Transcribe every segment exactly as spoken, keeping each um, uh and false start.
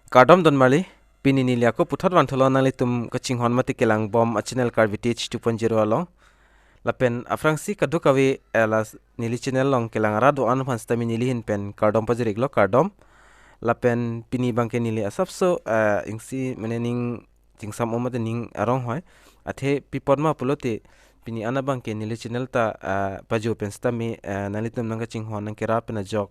Kardom don marli, pini neli ako puthot vanthulo nanglitum kachinghon mate kelangbom a channel Karbi Teach two point zero along. Lapen aphrangsi kadokave, eh, la neli channel along kelang arat do-an aphan sitame neli ahin pen kardom pajir-iklo, kardom. Lapen pini abangke neli asapso, eh, isi mane ning chingsam-o mate ning arong hoi. Athe pi apot ma pulote pini an abangke neli channel ta, eh, pajo pen sitame, eh, nanglitum nangkachinghon nangkerap pen ajok,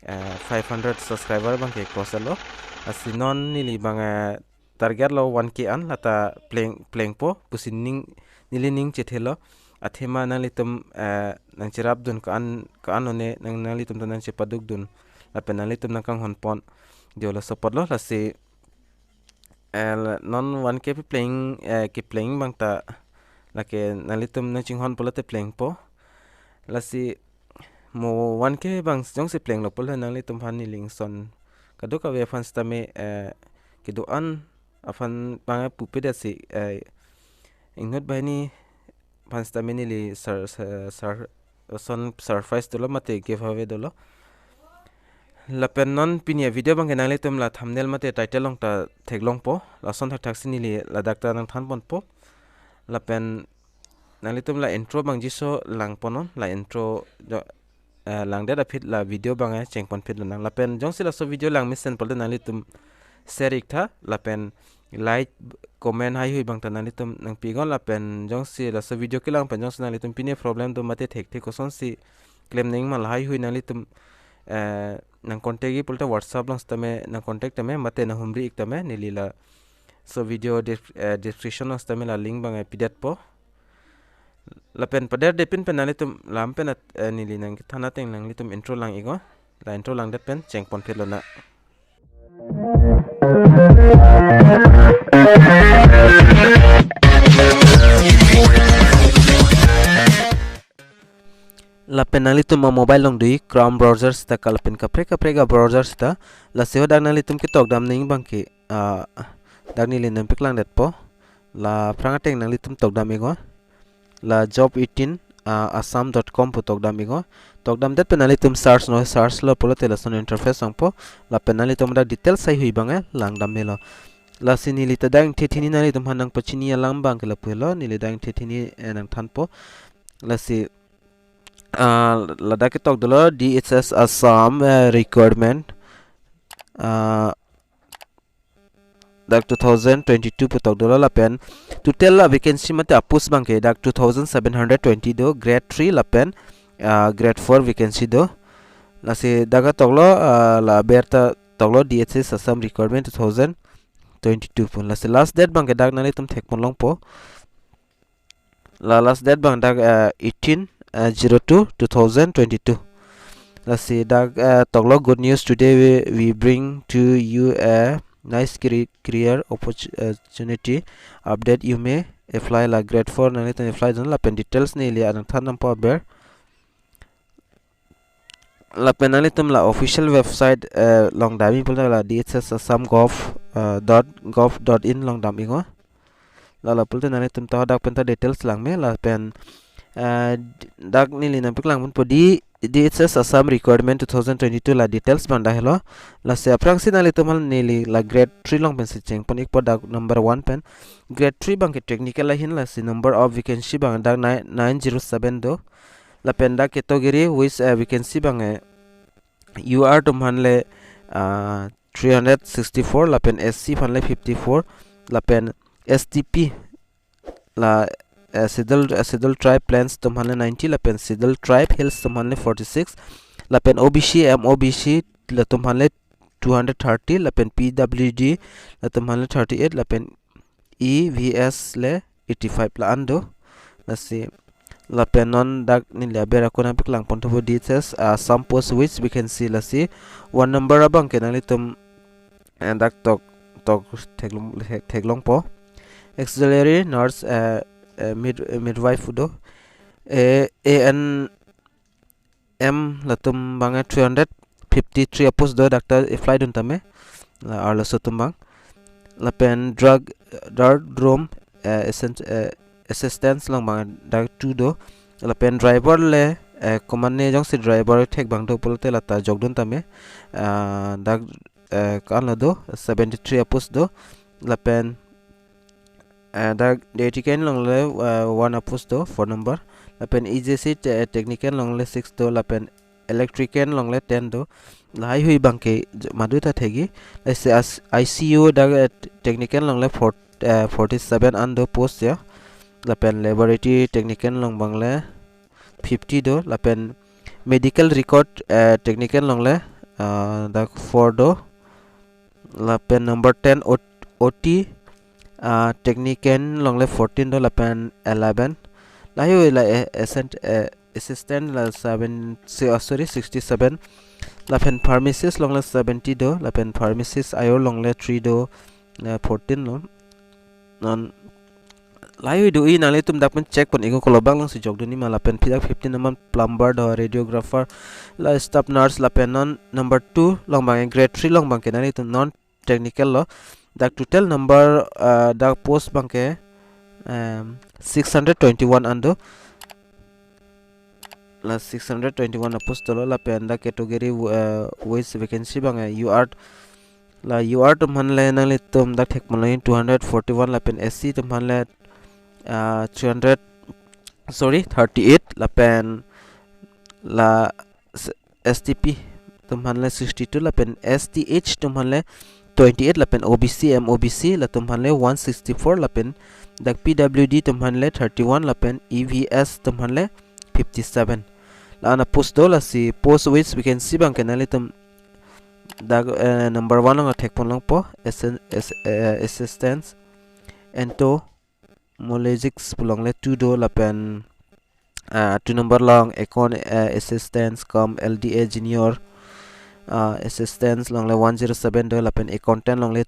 eh, five hundred subscriber abangke cross lo. Lasi non neli abang, eh, target lo one K an, lata pleng, plengpo pusi ning, neli ning chethelo. Athema nanglitum, eh, nangcherapdun ko-an, ko-an lone nang, nanglitum ta nangchepadukdun. Lapen nanglitum nangkanghonpon. Dei, laso apotlo, lasi, eh, la, non one K pi pleng, eh, kepleng abang ta lake nanglitum nangchinghon pulote plengpo. Lasi mo one K abang jongsi plenglo pulo nanglitum aphan neli ingson kadokave aphan sitame, eh, kedo-an aphan abang pupe dasi, eh, inut banghini aphan sitame neli sar, sar, sar, son surprise dolo mate giveaway dolo. Lapen non pini avideo abangke nanglitum la thumbnail mate title along ta theklongpo. Lason thakthaksi neli ladak ta nangthanponpo. Lapen nanglitum la intro abang jiso langponnon, la intro jo, eh, langdet aphi la video abang, eh, chengponphit lonang. Lapen jongsi laso video langmesen pulote nanglitum share-iktha, lapen like, comment haihui abang ta nanglitum nangpi-iknon. Lapen jongsi laso video kelang pen jongsi nanglitum pine problem do mate thekthe kosonsi klem nangma la haihui nanglitum, eh, nangcontact-ji pulote WhatsApp along sitame nangcontact tame mate nanghumri-ik tame, neli laso video desc-, eh, description along sitame la link abang, eh, pidetpo. Lapen paderdepin pen nanglitum lam pen at, eh, neli nangkethan ateng nanglitum intro lang-iknon. La intro langdet pen chengponphit lonang. Lapen nanglitum amobile along dui Chrome browser sita ka lapen kaprek kaprek abrowser sita. Lasi hadak nanglitum ketok dam nangji abangke, ah, dak neli nangpaklangdetpo. La aphrang ateng nanglitum tok dam-iknon. La job eighteen, ah, assam dot com pu tok dam-iknon. Tok damdet pen nanglitum search-non, search-lo pulote lason interface vangpo. Lapen nanglitum dak details haihui abang, eh, lang dam melo. Lasi neli ta dak ingthe thini nanglitum aphan nangpachini alam abangke lapu helo, neli dak ingthe thini, eh, nangthanpo. Lasi, ah, ladak ketok dolo D H S Assam, eh, requirement, ah, dak two thousand twenty-two pu tok dolo lapen total la vacancy mate apost abangke dak two thousand seven hundred twenty do, grade three lapen, ah, grade four vacancy do. Lasi dak ketoklo, ah, la aber ta toklo D H S Assam requirement two thousand twenty-two pu. Lasi last date abangke dak nanglitum thekponlongpo. La last date abang dak, eh, eighteen, eh, zero two, two thousand twenty-two. Lasi dak, eh, toklo, "Good news, today we, we bring to you a nice cre-, career opportu-, opportunity update. You may apply," la grade four nanglitum apply dun lapen details neli nangthan dampo aber. Lapen nanglitum la official website, eh, along damji pulote la D H S Assam gov, eh, dot gov dot in along dam-iknon. La la pulote nanglitum ta dak pen ta details lang me lapen, eh, dak neli nangpaklangponpo D-, D H S Assam requirement two thousand twenty-two la details abang dak helo. Lasi aphrangsi nanglitum aphan neli la grade three along pensi chengpon-ikpo dak number one pen. Grade three abangke technical ahin, lasi number of vacancy abang dak nine, nine zero seven do. Lapen dak category which, eh, vacancy abang, eh, U R atum aphan le, ah, three hundred sixty-four, lapen S C aphan le fifty-four, lapen S T P la, eh, scheduled, eh, scheduled tribe plains atum aphan le ninety, lapen scheduled tribe hills atum aphan le forty-six, lapen O B C, M O B C latum aphan le two hundred thirty, lapen P W D latum aphan le thirty-eight, lapen E V S le eighty-five la-an do. Lasi lapen non dak neli aber ako nangpaklangponthuppo D H S, ah, Assam post which vacancy, lasi one number abangke nanglitum, eh, dak tok, tok theklong, thek-, theklongpo. Auxiliary nurse, eh, eh, mid-, eh, midwife do. Eh, A N M latum abang, eh, three hundred fifty-three apost do, dak ta apply dun tame. La arloso atum abang. Lapen drug, drug room, eh, essen-, eh, assistance along abang dak two do. Lapen driver le, eh, komatne jongsi driver thek abang do pulote lata jokdun tame. Ah, dak eh, kan lo do, seventy-three a post do. Lapen, eh, dak dietetic alongle, eh, one a post do, four number. Lapen E J C te-, technical alongle six do, lapen electrical alongle ten do. Lahai hui abangke j-, madu ta thekji. Lasi as-, I C U dak, eh, technical alongle four, eh, forty-seven an do post ya. Lapen laboratory technical along abang le fifty do. Lapen medical record, eh, technical alongle, ah, dak four do. Lapen number ten O-, O T, ah, technical alongle fourteen do, lapen eleven. Lahai hui la, eh, ascent-, eh, assistant la seven, si-, ah, sorry, sixty-seven. Lapen pharmacist alongle seventy do, lapen pharmacist ayo alongle three do, eh, fourteen lo. Non lahai hui do-i, nanglitum dak pen check pon iknon, kolobang alongsi jokdun-i ma. Lapen pi dak fifteen number plumber do, radiographer, la staff nurse. Lapen non number two along abang, grade three along abangke nanglitum non technical lo. Dak total number, ah, dak post abangke, em, six hundred twenty-one an do. La six hundred twenty-one a post lo. Lapen dak category, eh, wise vacancy abang, eh, U R, la U R atum aphan le nanglitum dak thekponlongji two hundred forty-one, lapen S C atum aphan le, ah, three hundred, sorry, thirty-eight, lapen la s-, S T P atum aphan le sixty-two, lapen S T H atum aphan le twenty-eight, lapen O B C, M O B C latum aphan le one sixty-four, lapen dak P W D atum aphan le thirty-one, lapen E V S atum aphan le fifty-seven. La-an a post do. Lasi post wise vacancy abangke nanglitum dak, eh, number one along thekponlongpo, assen-, ass-, eh, assistance entomologists pu alongle two do, lapen, ah, two number along account, eh, assistance cum L D A junior, ah, assistance alongle one zero seven do, lapen accountant alongle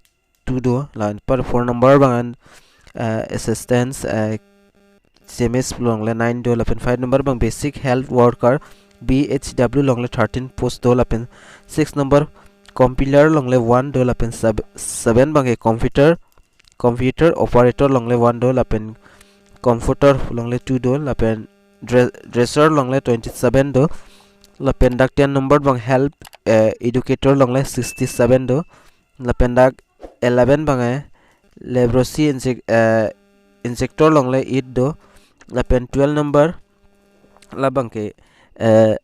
two do. Lapen four number abang, eh, assistance, eh, C M S pu alongle nine do, lapen five number abang basic health worker, B H W alongle thirteen post do, lapen six number compiler alongle one do, lapen seb-, seven abangke computer, computer operator alongle one do, lapen comforter alongle two do, lapen dre-, dresser alongle twenty-seven do, lapen dak ten number abang health, eh, educator alongle sixty-seven do, lapen dak eleven abang, eh, leprosy injec-, eh, injector alongle eight do, lapen twelve number labangke, eh,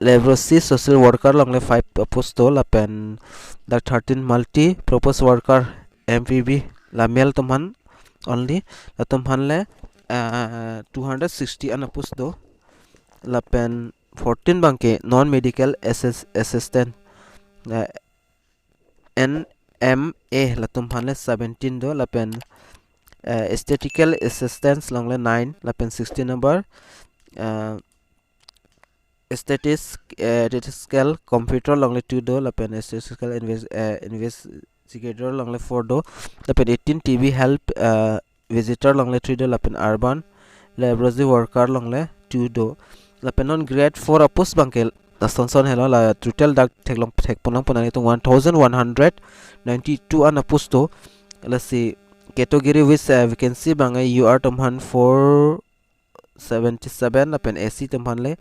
leprosy social worker alongle five a post do, lapen dak thirteen multi purpose worker, M P B, la male atum aphan only, latum aphan le, eh, two hundred sixty an a post do, lapen fourteen abangke non medical assist-, assistant, eh, N M A latum aphan le seventeen do, lapen, eh, statistical assistance alongle nine, lapen sixteen number, eh, statis-, eh, statistical computer alongle two do, lapen statistical inves-, eh, investigator alongle four do, lapen eighteen T V help, eh, visitor alongle three do, lapen urban laboratory worker alongle two do. Lapen non grade four a post abangke lason son helo, la total dak theklong, thekponlongpo nanglitum one thousand one hundred ninety-two an a post do. Lasi category wise, eh, vacancy abang, eh, U R atum aphan four seventy-seven, lapen S C atum aphan le,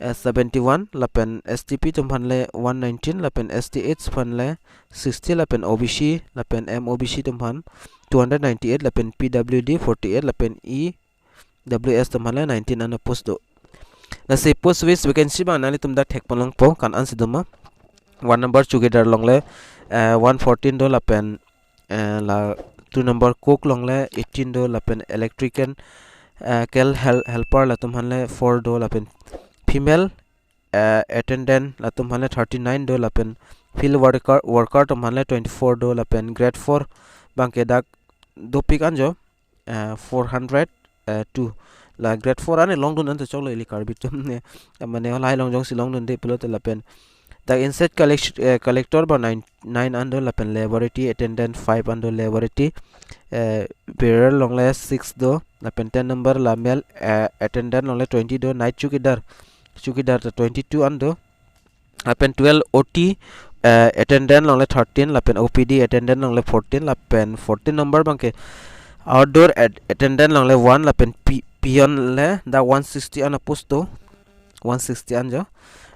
eh, seventy-one, lapen S T P atum aphan le one nineteen, lapen S T H aphan le sixty, lapen O B C, lapen M O B C atum aphan two hundred ninety-eight, lapen P W D forty-eight, lapen E W S atum aphan le nineteen an a post do. Lasi post wise vacancy abang nanglitum dak thekponlongpo, kan ansi do ma. One number chowkidar alongle, eh, one fourteen do, lapen, eh, la two number cook alongle eighteen do, lapen electrical, eh, cal hel-, helper latum aphan le four do, lapen female, eh, attendant latum aphan le thirty-nine do, lapen field worker, worker atum aphan le twenty-four do, lapen grade four abangke dak dopik anjo, eh, four hundred, eh, two. La grade four an longdun an to choklo ili Karbi atum ne. Mane halahai along jongsi longdunde pulote lapen dak insect collect-, eh, collector abang nine, nine an do, lapen laboratory attendant five an do, laboratory, eh, bearer alongle six do, lapen ten number la male, eh, attendant alongle twenty do, night chowkidar, chowkidar ta twenty-two an do, lapen twelve O T, eh, attendant alongle thirteen, lapen O P D attendant alongle fourteen, lapen fourteen number abangke outdoor at-, attendant alongle one, lapen pi-, peon le dak one sixty an a post do, one sixty anjo.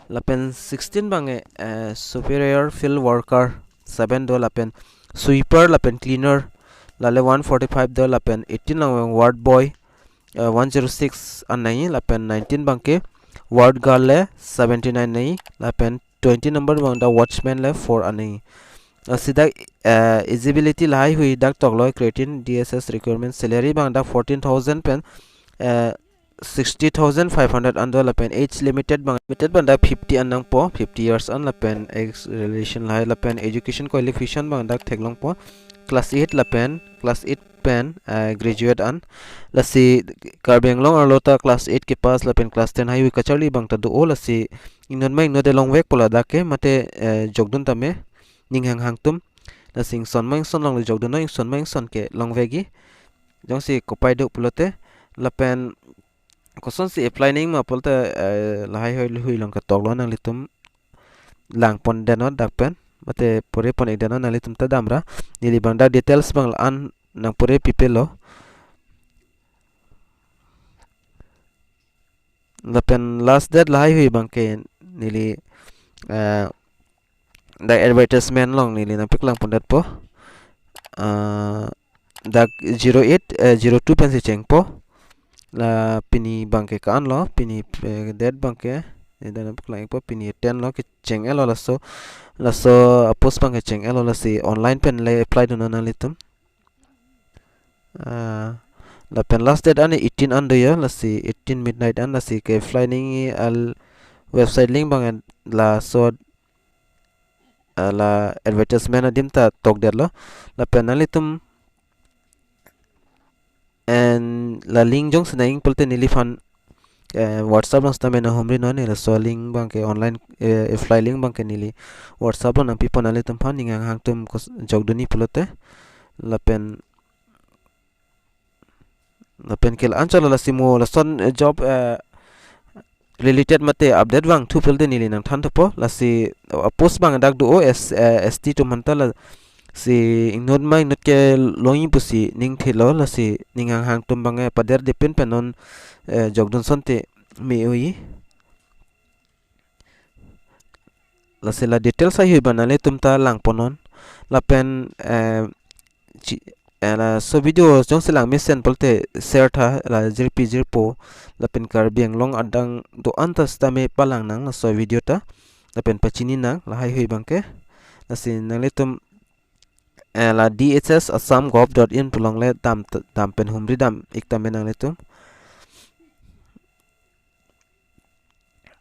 Lapen sixteen abangke, eh, superior field worker seven do, lapen sweeper lapen cleaner lale one forty-five do, lapen eighteen along ward boy, eh, one zero six an nangji, lapen nineteen abangke ward girl le seventy-nine nangji, lapen twenty number abang dak watchman le four an nangji. Lasi dak, eh, eligibility lahaihui dak toklo, creating D S S requirement, salary abang dak fourteen thousand pen, eh, sixty thousand five hundred an do, lapen age limited abang, limited abang dak fifty an nangpo, fifty years an, lapen ex relation lahai, lapen education qualification abang dak theklongpo, class eight lapen class eight pen, eh, graduate an. Lasi Karbi Anglong arlo ta class eight kepass lapen class ten haihui kacharli abang ta do-o, lasi ingnot ma ingnot along vekpo ladak ke, mate, eh, jokdun tame, ning hanghang atum. Lasi ingson ma ingson along le jokdunnon, ingson ma ingson ke longvekji. Jongsi kopai do pulote, lapen kosonsi apply nangji ma pulote, eh, lahaihui along ketoklo, nanglitum langpondetnon dak pen, mate pore pon-ikdetnon, nanglitum ta damra. Neli abang dak details abang la-an nangpore pipelo. Lapen last date lahaihui abangke neli, eh, dak advertisement along neli nangpaklang pondetpo. Eh, dak zero eight, eh, zero two pensi chengpo. La pini abangke ka-anlo, pini, eh, date abangke, eh, dak nangpaklang-ikpo, pini ten lo, kecheng-etlo laso, laso a-post abangke cheng-etlo, lasi online pen le apply dunnon nanglitum. Ah, lapen last date an eighteen an do ya, lasi eighteen midnight an, lasi ke-apply nangji al website link abang laso, ah, la advertisement adim ta tokdetlo. Lapen nanglitum en la link jongsi nangji pulote neliphan, eh, WhatsApp along sitame nanghumrinon, ne laso link abangke online, eh, apply link abangke neli WhatsApp along nangpiponliphan, ning hanghang atum kos-, jokdunji pulote. Lapen, lapen ke la-an chotlo, lasi mo lason, eh, job, eh, related mate update vangthu pulote neli nangthan thupo, lasi, uh, post abang dak do-o S, eh, S T atum aphanta, lasi ingnot ma ingnot ke longji pusi ning thelo, lasi ning hanghang atum abang, eh, paderdepin pen non, eh, jokdun asonte me-oji. Lasi la details haihui abang nanglitum ta langponnon. Lapen, eh, chi-, eh, laso video jongsi langmesen pulote share tha, la jirpi jirpo, lapen Karbi Anglong adang do-an ta sitame palang nang laso video ta, lapen pachini nang lahaihui abangke. Lasi nanglitum, eh, la D H S Assam gov dot in pu along le dam t-, dam pen humri dam-ik tame nanglitum.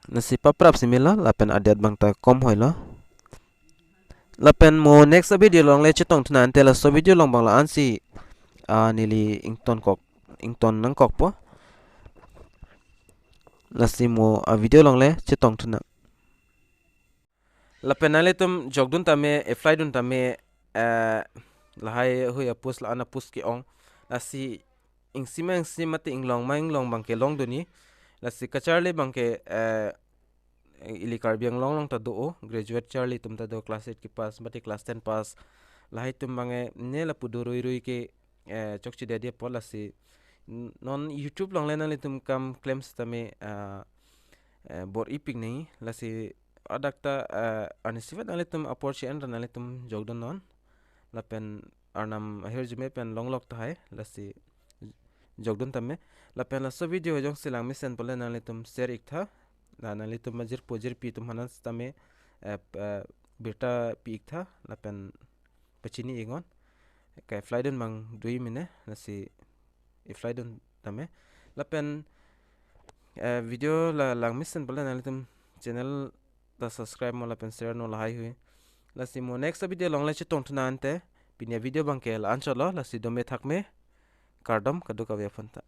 Lasi paprapsi melo, lapen adet abang ta kom hoilo. Lapen mo next a-video along le chetongthu nang, ante laso video along abang la-ansi, ah, neli ingtonkok, ington nangkokpo. Lasi mo a-video along le chetongthu nang. Lapen nanglitum jokdun tame, apply dun tame, eh, lahaihui a-post, la-an a-post ke-ong. Lasi isi ma isi mate inglong ma inglong abangke longdunji. Lasi kacharli abangke, eh, ili Karbi Anglong along ta do-o, graduate charli atum ta do, class eight kepass mate class ten pass. Lahai atum abangke ne lapu do ruirui ke, eh, chokchedetji apot, lasi n-, non YouTube along le nanglitum kam klem sitame, ah, eh, bor-ipik nangji, lasi adak ta, eh, arnisi vet nanglitum apor che-en ra nanglitum jokdunnon. Lapen Arnam ahirjume pen longlok tahai, lasi jokdun tame. Lapen laso video jongsi langmesen pulote nanglitum share-iktha. La nanglitum ajirpo jirpi atum aphan sitame, eh, p-, eh, birta pi-iktha, lapen pachini-iknon. Ke-apply dun abang doji mene, lasi apply dun tame. Lapen, eh, video la langmesen pulote nanglitum channel ta subscribe non lapen share non lahaihui. Lasi mo next a-video along le chetongthu nang, ante pini a-video abangke la-an chotlo, lasi dome thakme, kardom kadokave aphanta.